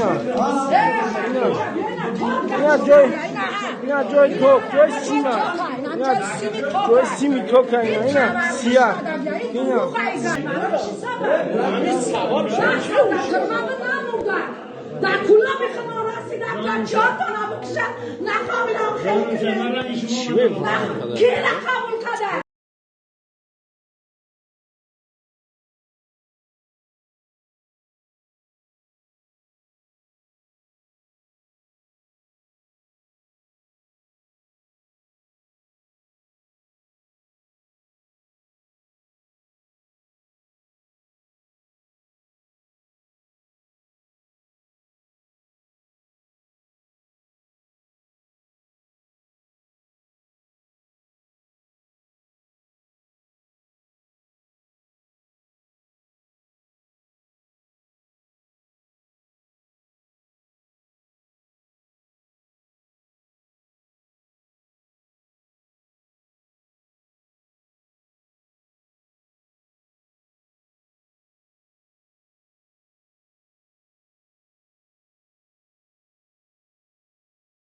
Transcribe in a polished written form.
Ина. Ина ҷой, ина ҷои ток, ҷои сима. Ина ҷои сими тока, ина, ина сия. Ина. Дар кулоби худо расидам, чортона бикушам, нахобидам. Хеле кира қабул када.